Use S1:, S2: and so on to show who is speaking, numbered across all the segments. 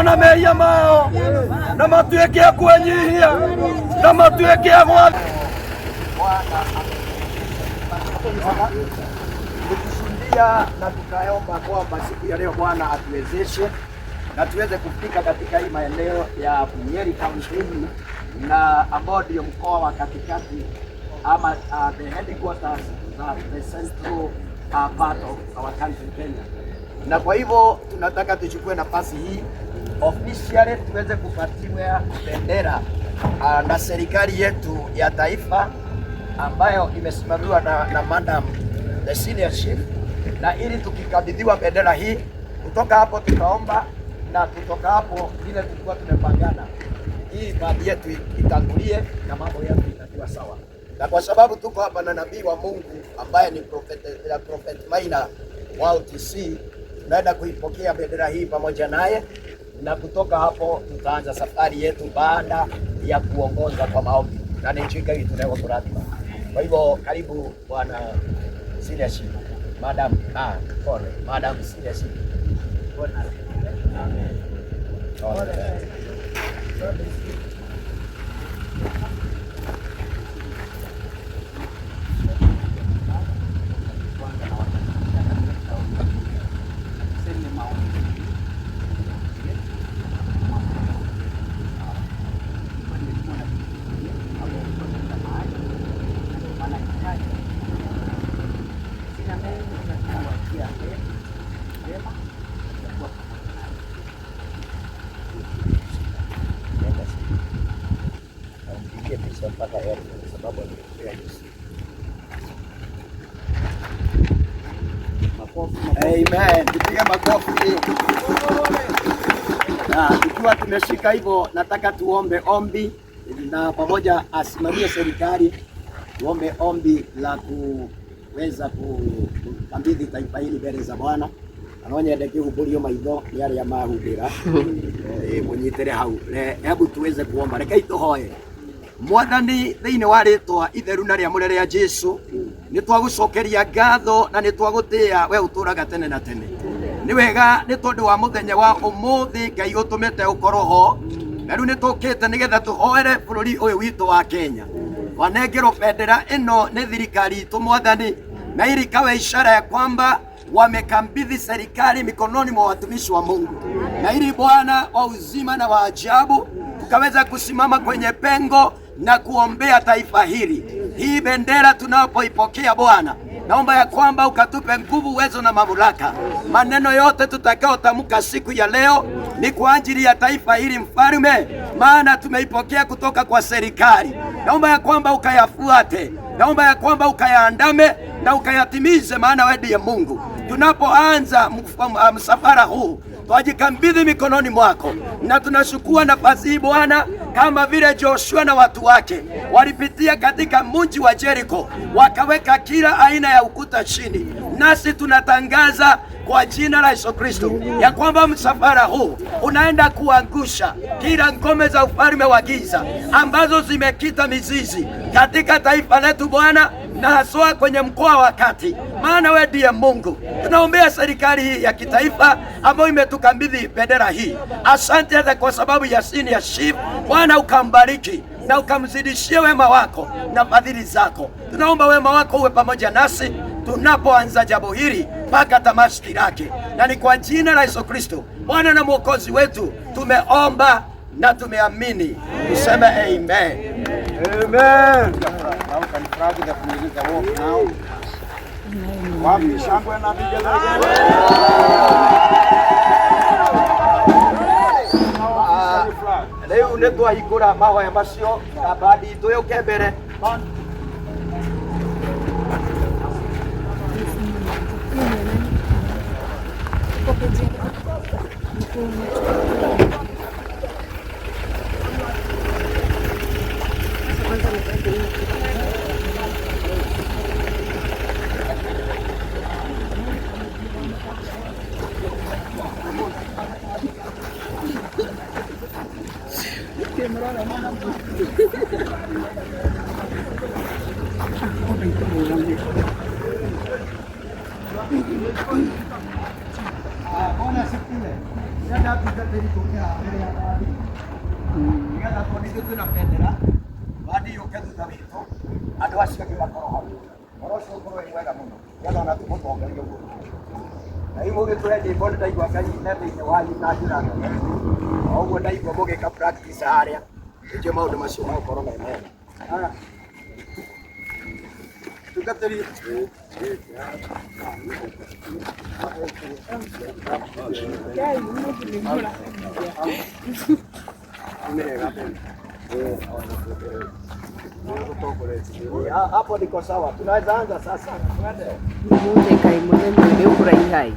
S1: Na mehia mao na matuĩke a kwenyihia na matuĩke a gwa
S2: Tulishuhudia na tukaomba kwamba siku ya leo Bwana atuwezeshe na tuweze kufika katika hii maeneo ya Nyeri County na ambao ndio mkoa wa katikati ama the headquarters za the central part of our country Kenya. Na kwa hivyo tunataka tuchukue nafasi hii officially tuweze kupatiwa bendera na serikali yetu ya taifa ambayo imesimamiwa na Madam the senior chief, na ili tukikabidhiwa bendera hii, kutoka hapo tutaomba na kutoka hapo vile tulikuwa tumepangana, hii baadhi yetu itangulie na mambo yetu itakuwa sawa. Na kwa sababu tuko hapa na nabii wa Mungu ambaye ni Prophet Maina wa UTC, tunaenda kuipokea bendera hii pamoja naye, na kutoka hapo tutaanza safari yetu baada ya kuongoza kwa maombi na nĩ tunaweza kurathima. Kwa hivyo karibu bwana senior chief, madam, pole, madam senior chief. Amen. All the best. Nenda sisi. Na umpigie picha mpaka airport kwa sababu ametupea juzi. Amen. Tupige makofi. Na tukiwa tumeshika hivyo, nataka tuombe ombi na pamoja asimamie serikali, tuombe ombi la kuweza kukabidhi taifa hili mbele za Bwana. Na no nyende kĩhumbũrio maitho nĩ arĩa mahumbĩra. Mũnyitĩre hau. Hebu tuweze kuomba. Rekei tũhoye. Mwathani thĩinĩ wa rĩtwa itheru na rĩamũre rĩa Jesu, nĩ twagũcokeria ngatho na nĩ twagũtĩĩa we ũtũraga tene na tene. Nĩ wega nĩ tondũ wa mũthenya wa ũmũthĩ Ngai ũtũmĩte ũkorwo ho, na rĩu nĩ tũkĩte nĩgetha tũhoere bũrũri ũyũ witũ wa Kenya. Wanengerwo bendera ĩno nĩ thirikari itũ Mwathani, na ili ikawe ishara ya kwamba wamekabidhi serikali mikononi mwa watumishi wa Mungu, na ili Bwana wa uzima na wa ajabu tukaweza kusimama kwenye pengo na kuombea taifa hili. Hii bendera tunapoipokea Bwana, naomba ya kwamba ukatupe nguvu, uwezo na mamlaka. Maneno yote tutakayotamka siku ya leo ni kwa ajili ya taifa hili Mfalme, maana tumeipokea kutoka kwa serikali. Naomba ya kwamba ukayafuate, naomba ya kwamba ukayaandame na ukayatimize, maana wewe ndiye Mungu. Tunapoanza msafara huu twajikabidhi mikononi mwako, na tunachukua nafasi hii Bwana, kama vile Joshua na watu wake walipitia katika mji wa Jericho, wakaweka kila aina ya ukuta chini. Nasi tunatangaza kwa jina la Yesu Kristo ya kwamba msafara huu unaenda kuangusha kila ngome za ufalme wa giza ambazo zimekita mizizi katika taifa letu Bwana, na haswa kwenye mkoa wa Kati, maana wewe ndiye Mungu. Tunaombea serikali hii ya kitaifa ambayo imetukabidhi bendera hii. Asante hata kwa sababu ya senior chief Bwana, ukambariki na ukamzidishie wema wako na fadhili zako. Tunaomba wema wako uwe pamoja nasi tunapoanza jambo hili mpaka tamati lake, na ni kwa jina la Yesu Kristo Bwana na Mwokozi wetu tumeomba na tumeamini. Tuseme amen.
S1: Amen. Now can flag the the walk now. Wapi shangwe na vigelegele?
S2: Rĩu nĩ twahingũra mahoya macio na bandi itũ yũke mbere.
S1: Bwana asifiwe. Ndĩrenda atungatĩri tũke haha mbere ya bandi nĩgetha tuone ithuĩ twĩna bendera, bandi yũke thutha witũ, andũ acio angĩ makorwo hau. Ũhoro ũcio ũkorwo wĩ mwega mũno nĩgetha ona tũmũtongorie ũguo. Na rĩu mũgĩtũhe nyĩmbo nĩ ndaigua Ngai me thĩinĩ wanyu na njĩra nene. O ũguo ndaigua mũgĩka practice harĩa, nĩkĩo maũndũ macio magũkorwo me mega. Haya. Tungatĩri. Hapo niko sawa, tunaweza anza sasa. Twende.
S3: Mũthĩ kaĩ mũthenya ũyũ nĩ ũkũraiha ĩ.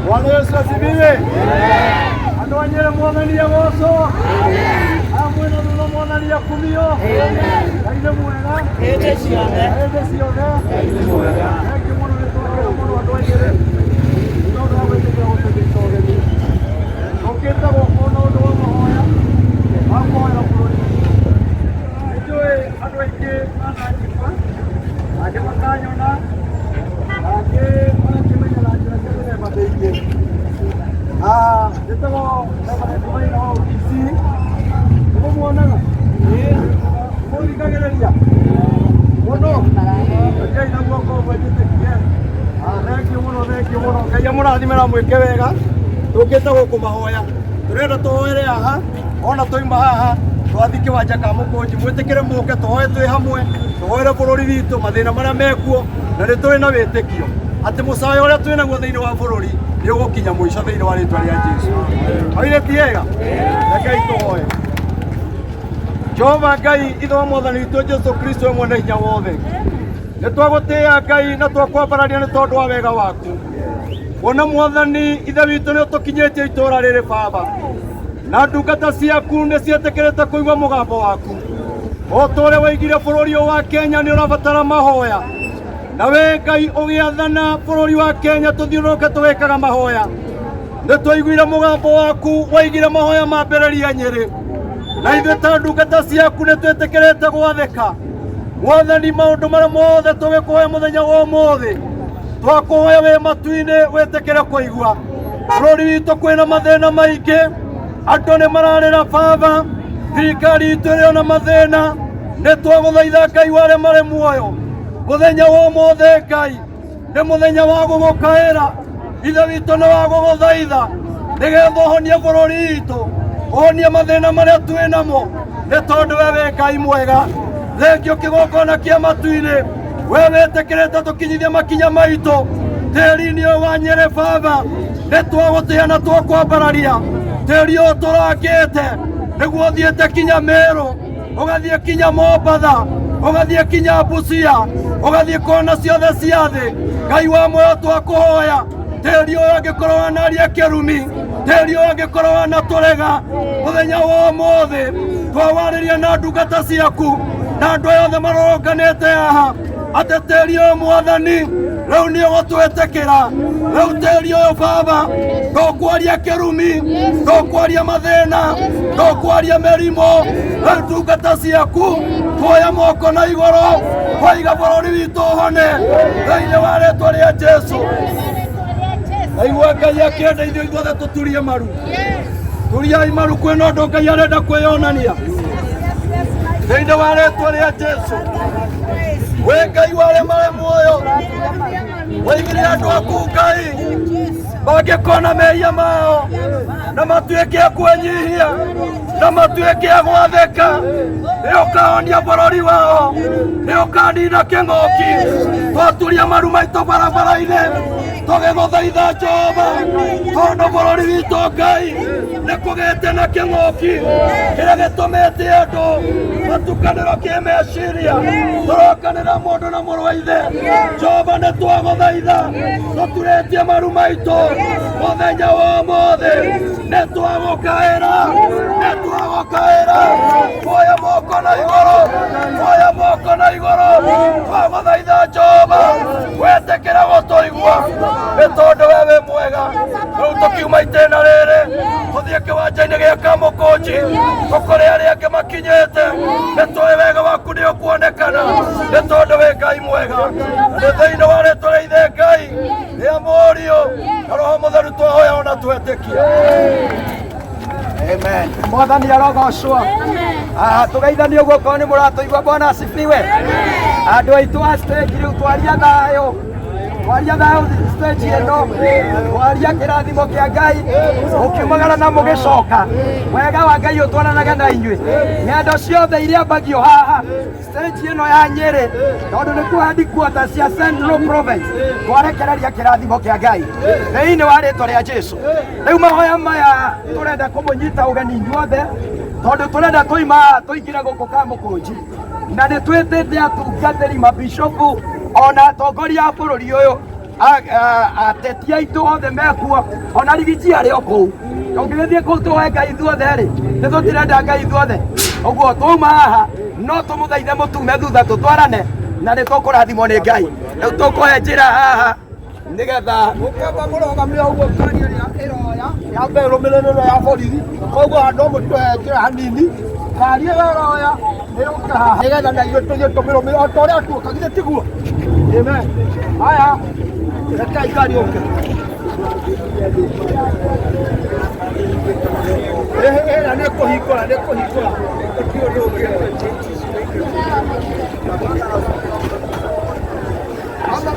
S1: Bwana Yesu asifiwe. Andũ a Nyĩrĩ mwathani agocwo. Aya mwĩna thutha mwathani akumio. Ngai nĩ mwega. Hĩndĩ ciothe. Hĩndĩ ciothe. Thengiũ mũno nĩ twakena mũno andũ a Nyĩrĩ. Nĩ ũndũ wa gwĩtĩkĩra gũtũnyita ũgeni. Tũkĩte gũkũ na ũndũ wa mahoya wa kũhoera bũrũri witũ. Nĩnjũĩ andũ aingĩ mananjigua, angĩ makanyona, angĩ magakĩmenya na njĩra cia mĩthemba mĩingĩ. Njĩtagwo Reverend Maina wa OTC. Nĩmũmuonaga? Nĩmũthikagĩrĩria? Mũno? Rekei na guoko ũmwe njĩtĩkie. Thengiũ mũno, thengiũ mũno. Ngai amũrathime na mwĩke wega. Tũkĩte gũkũ mahoya. Tũrenda tũhoere haha, ona twauma haha twathi kĩwanja ka Mũkũnji, mwĩtĩkĩre mũke tũhoe twĩ hamwe, tũhoere bũrũri witũ mathĩna marĩa mekuo, na nĩ tũrĩ na wĩtĩkio. Atĩ mũcayo ũrĩa twĩ naguo thĩinĩ wa bũrũri nĩ ũgũkinya mũico thĩinĩ wa rĩtwa rĩa Jesu. Oire ti ega? Rekei tũhoe. Jehova Ngai ithe wa mwathani witũ Jesu Kristo we mwene hinya wothe, nĩ twagũtĩĩa Ngai na twakwambararia nĩ tondũ wa wega waku. Kuona mwathani ithe witũ nĩ ũtũkinyĩtie itũũra rĩrĩ baba, na ndungata ciaku nĩ ciĩtĩkĩrĩte kũigua mũgambo waku. O ta ũrĩa waigire bũrũri ũyũ wa Kenya nĩ ũrabatara mahoya, na we Ngai ũgĩathana bũrũri wa Kenya tũthiũrũrũke tũgĩkaga mahoya. Nĩ twaiguire mũgambo waku waigire mahoya mambĩrĩria Nyĩrĩ, na ithuĩ ta ndungata ciaku nĩ twĩtĩkĩrĩte gwathĩka. Mwathani, maũndũ marĩa mothe tũgĩkũhoya mũthenya wa ũmũthĩ, twakũhoya wĩ matu-inĩ wĩtĩkĩre kũigua. Bũrũri witũ kwĩna mathĩna maingĩ, andũ nĩ mararĩra baba, thirikari itũ ĩrĩ ona mathĩna. Nĩ twagũthaitha Ngai wa arĩa marĩ muoyo, mũthenya wa ũmũthĩ Ngai nĩ mũthenya wa gũgũkaĩra, ithe witũ nĩ wa gũgũthaitha nĩgetha ũhonie bũrũri witũ, ũhonie mathĩna marĩa twĩ namo, nĩ tondũ we wĩ Ngai mwega. Thengio kĩgongona kĩa matu-inĩ, we wĩtĩkĩrĩte tũkinyithie makinya maitũ tĩri-inĩ ũyũ wa Nyĩrĩ baba, nĩ twagũtĩĩa na twakwambararia. Tĩri ũyũ tũrangĩte nĩguo ũthiĩte kinya Meru, ũgathiĩ kinya Mombatha, ũgathiĩ kinya Busia, ũgathiĩ kona ciothe cia thĩ. Ngai wa muoyo twakũhoya, tĩri ũyũ angĩkorwo wanaria kĩrumi, tĩri ũyũ angĩkorwo wanatũrega, mũthenya wa ũmũthĩ twawarĩria na ndungata ciaku na andũ aya othe marũrũnganĩte haha atĩ tĩri ũyũ mwathani rĩu nĩ ũgũtwĩtĩkĩra. Rĩu tĩri ũyũ baba ndũkwaria kĩrumi, ndũkwaria mathĩna, ndũkwaria mĩrimũ. Rĩu ndungata ciaku tuoya moko na igũrũ twaiga bũrũri witũ ũhone thĩinĩ wa rĩtwa rĩa Jesu. Naigua Ngai akĩenda ithuĩ ithuothe tũturie maru, turiai maru, kwĩna ũndũ Ngai arenda kwĩyonania thĩinĩ wa rĩtwa rĩa Jesu. We Ngai wa arĩa marĩ muoyo, waigire andũ aku Ngai mangĩkona mehia mao na matuĩke a kwĩnyihia na matuĩke a gwathĩka, nĩ ũkahonia bũrũri wao, nĩ ũkanina kĩng'ũki. Twaturia maru maitũ barabara-inĩ tũgĩgũthaitha Jehova, tondũ bũrũri witũ Ngai nĩ kũgĩte na kĩng'ũki kĩrĩa gĩtũmĩte andũ matukanĩrwo kĩmeciria, tũrokanĩra mũndũ na mũrũ wa ithe. Jehova nĩ twagũthaitha tũturĩtie maru maitũ mũthenya wa ũmũthĩ, nĩ twagũkaĩra, nĩ twagũkaĩra. Kuoya moko na igũrũ, kuoya moko na igũrũ, twagũthaitha Jehova wetĩkĩra gũtũigua, nĩ tondũ we wĩ mwega. Rĩu tũkiuma itĩna rĩrĩ tũthiĩ kĩwanja-inĩ gĩa Kamũkũnji, tũkore arĩa angĩ makinyĩte, nĩ tũĩ wega waku nĩ ũkuonekana, nĩ tondũ wĩ Ngai mwega. Nĩ thĩinĩ wa rĩtwa rĩa ithe Ngai, rĩa Mũriũ na Roho Mũtheru twahoya ona twetĩkia.
S2: Amen. Mwathani arogocwo. Tũgeithanie ũguo korwo nĩ mũratũigua. Bwana asifiwe. Andũ aitũ a stage rĩu twaria thayũ, twaria thayũ stage ĩno, twaria kĩrathimo kĩa Ngai, mũkiumagara na mũgĩcoka, wega wa Ngai ũtwaranage na inyuĩ. Ng'endo ciothe iria mbagio haha stage ĩno ya Nyĩrĩ, tondũ nĩkuo headquarters cia Central Province, twarekereria kĩrathimo kĩa Ngai thĩinĩ wa rĩtwa rĩa Jesu. Rĩu mahoya maya tũrenda kũmũnyita ũgeni inyuothe, tondũ tũrenda tũima tũingĩre gũkũ Kamũkũnji, na nĩ twĩtĩte atungatĩri, mabishopu ona atongoria a bũrũri ũyũ, ateti aitũ othe mekuo, ona rigiji arĩ o kũu. Tũngĩgĩthiĩ kũu tũhoe Ngai ithuothe rĩ, nĩ tũtirenda Ngai ithuothe. Ũguo twauma haha no tũmũthaithe mũtume thutha tũtwarane, na nĩ tũkũrathimwo nĩ Ngai. Rĩu tũkũhe njĩra haha nĩgetha
S1: mũkĩamba mũrũgamia ũguo ngari ĩrĩa ĩroya yambe ĩrũmĩrĩrĩre ya borithi, koguo andũ mũtũhe njĩra hanini, ngari ĩyo ĩroya ĩũke haha nĩgetha na ithuĩ tũthiĩ tũmĩrũmĩrĩre o ta ũrĩa tuoka, githĩ tiguo? Amen. Haya, rekei ngari yũke. Ĩrĩa nĩ kũhingũra, nĩ kũhingũra, gũtirĩ ũndũ ũngĩ. Ama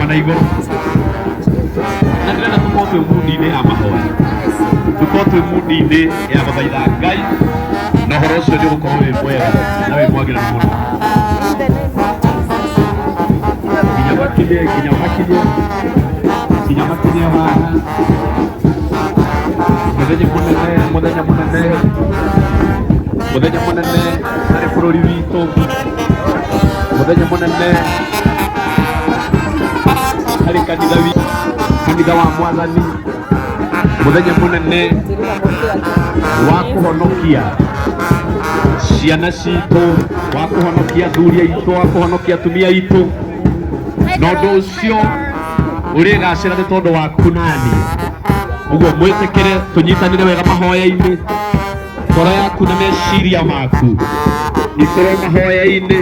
S4: Na igũrũ na ndĩrenda tũkorwo twĩ mundi-inĩ ya mahoya, tũkorwo twĩ mundi-inĩ ya gũthaitha Ngai, na ũhoro ũcio nĩ ũgũkorwo wĩ mwega na wĩ mwagĩrĩru mũno. Nginya makinye, nginya makinye, nginya makinye haha. Mũthenya mũnene, mũthenya mũnene, mũthenya mũnene harĩ bũrũri witũ, mũthenya mũnene harĩ kanitha witũ, kanitha wa Mwathani, mũthenya mũnene wa kũhonokia ciana citũ, wa kũhonokia athuri aitũ, wa kũhonokia atumia aitũ. Na ũndũ ũcio ũrĩgacĩra nĩ tondũ waku nani. Ũguo mwĩtĩkĩre tũnyitanĩre wega mahoya-inĩ, ngoro yaku na meciria maku ikorwo mahoya-inĩ,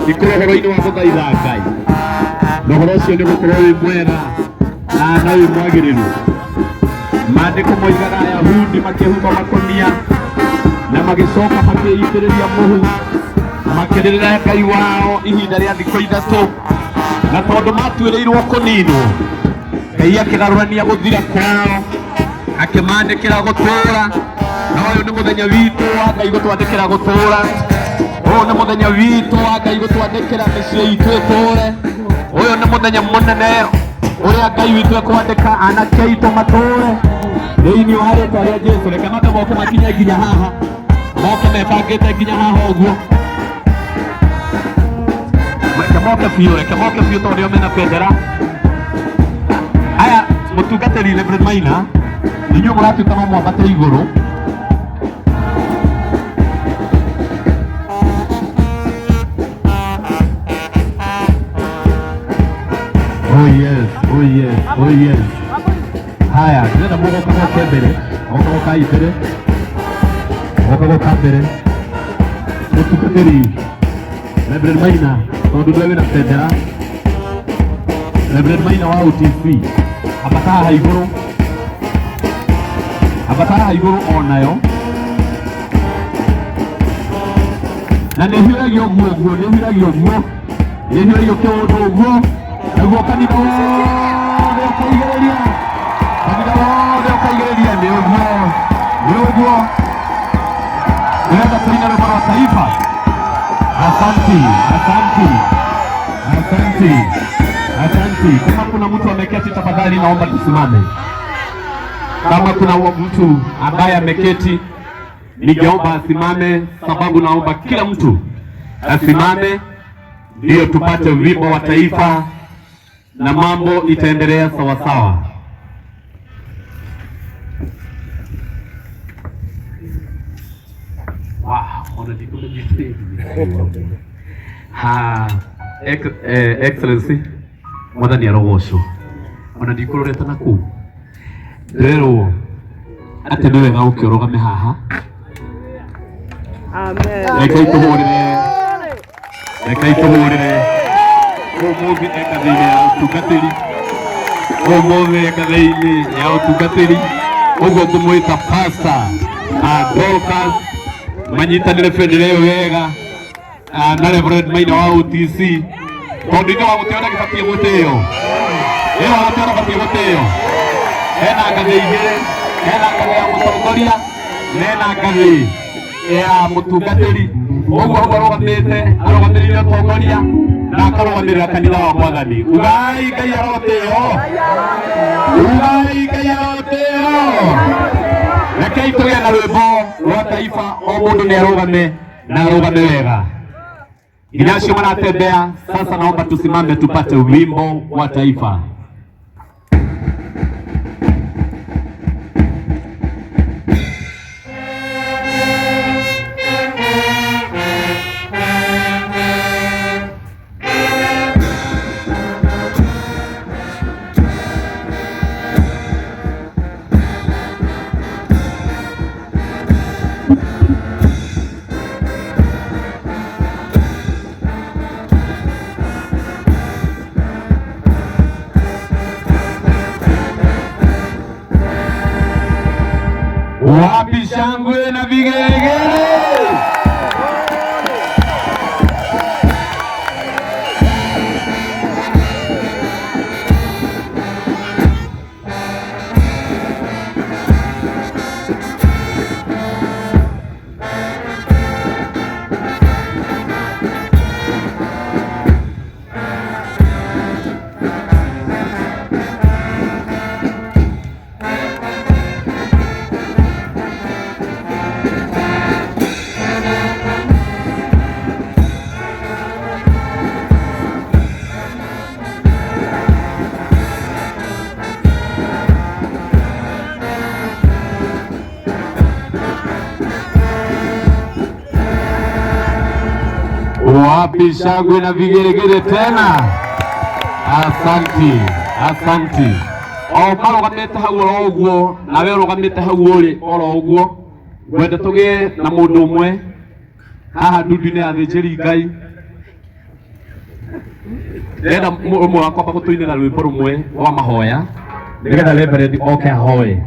S4: ikorwo ũhoro-inĩ wa gũthaitha Ngai, na ũhoro ũcio nĩ ũgũkorwo wĩ mwega na wĩ mwagĩrĩru. Maandĩko moigaga Ayahudi makĩhumba makonia na magĩcoka makĩitĩrĩria mũhu, makĩrĩrĩra Ngai wao ihinda rĩa thikũ ithatũ, na tondũ matuĩrĩirwo kũninwo, Ngai akĩgarũrania gũthira kwao, akĩmandĩkĩra gũtũũra. Na ũyũ nĩ mũthenya witũ wa Ngai gũtwandĩkĩra gũtũũra. Ũyũ nĩ mũthenya witũ wa Ngai gũtwandĩkĩra mĩciĩ itũ ĩtũũre. Ũyũ nĩ mũthenya mũnene ũrĩa Ngai witũ ekwandĩka anake aitũ matũũre thĩinĩ wa rĩtwa rĩa Jesũ. Reke mambe moke makinye nginya haha, moke mebangĩte nginya haha ũguo. Reke moke biũ, reke moke biũ tondũ nĩo mena bendera. Aya, mũtungatĩri Reverend Maina, inyuĩ mũratuĩka no mwambate igũrũ. Oh yes, oh yes, oh yes. Haya, ndĩrenda mũgoka goke mbere, goka gokai mbere, goka goka mbere. Mũtungatĩri Reverend Maina, tondũ nĩwe wĩna bendera. Reverend Maina wa OTC, ambata haha igũrũ, ambata haha igũrũ onayo. Na nĩ hiũragio ũguo ũguo, nĩ hiũragio ũguo, nĩ hiũragio kĩũndũ ũguo, naguo kanitha wothe ũkaigĩrĩria, kanitha wothe ũkaigĩrĩria. Nĩ ũguo, nĩ ũguo. Ndĩrenda tũine rwĩmbo rwa taifa. Asanti, asanti, asanti, asanti. Kama kuna mtu ameketi, tafadhali naomba tusimame. Kama kuna mtu ambaye ameketi, ningeomba asimame, sababu naomba kila mtu asimame, ndiyo tupate wimbo wa taifa na mambo itaendelea sawasawa. Wow. Ona ndikũmenyete. Ha Excellency, mwathani arogocwo. Ona ndikũrorete na kũu, ndĩrerwo atĩ nĩ wega ũke ũrũgame haha.
S3: Amen.
S4: Rekei tũhũrĩre, rekei tũhũrĩre. Ũmũthĩ e ngathĩ-inĩ ya ũtungatĩri, ũmũthĩ e ngathĩ-inĩ ya ũtungatĩri. Ũguo ngũmwĩta Pastor Dorcas, manyitanĩre bendera ĩyo wega na Reverend Maina wa OTC, tondũ ithe wa gũtĩo ndagĩbatiĩ gũtĩo, ĩyo wa gũtĩo ndabatiĩ gũtĩo. Hena ngathĩ igĩrĩ, hena ngathĩ ya mũtongoria na hena ngathĩ ya mũtungatĩri. Ũguo hau arũgamĩte arũgamĩrĩire ũtongoria na akarũgamĩrĩra kanitha wa mwathani. Ugai Ngai arotĩo, ugai Ngai arotĩo. Rekei tũgĩe na rwĩmbo rwa taifa, o mũndũ nĩ arũgame na arũgame wega nginya acio maratembea. Sasa naomba tusimame tupate wimbo wa taifa. Wapi shangwe na vigelegele? Wapi shangwe na vigelegele tena? Asanti, asanti. O marũgamĩte hau oro ũguo, nawe ũrũgamĩte hau ũrĩ oro ũguo. Ngwenda tũgĩe na mũndũ ũmwe haha ndundu-inĩ ya athĩnjĩri Ngai. Ndĩrenda ũmwe wa kwamba gũtũinĩra rwĩmbo rũmwe rwa mahoya nĩgetha Reverend oke ahoe.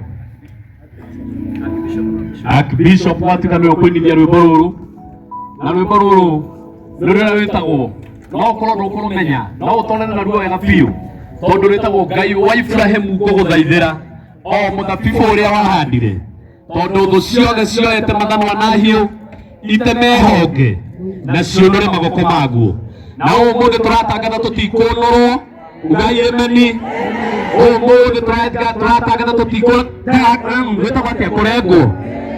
S4: Archbishop watuĩka nĩwe ũkũinithia rwĩmbo rũrũ, na rwĩmbo rũrũ nĩ rũrĩa rwĩtagwo, no ũkorwo ndũkũrũmenya, no ũtonane naruo wega biũ, tondũ rwĩtagwo Ngai wa Ibrahimu ngũgũthaithĩra o mũthabibũ ũrĩa wahandire, tondũ thũ ciothe cioete mathanwa na hiũ iteme honge na ciũnũre magoko maguo. Na ũmũthĩ tũratangatha tũtikũnũrwo, ugai emeni. Ũmũthĩ tũratangatha tũtikũrengwo, atĩa kũrengwo,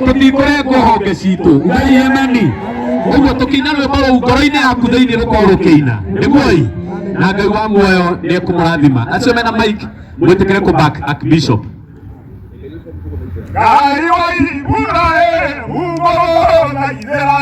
S4: tũtikũrengwo honge citũ, ugai emeni. Ũguo tũkĩina rwĩmbo rũu ngoro-inĩ yaku thĩinĩ rũkorwo rũkĩina nĩguo, na Ngai wa muoyo nĩ ekũmũrathima. Acio mena mic mwĩtĩkĩre kũ back Archbishop.
S5: Ngai wa Ibrahimu ngũgũthaithĩra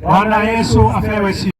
S5: Bwana Yesu apewe sifa.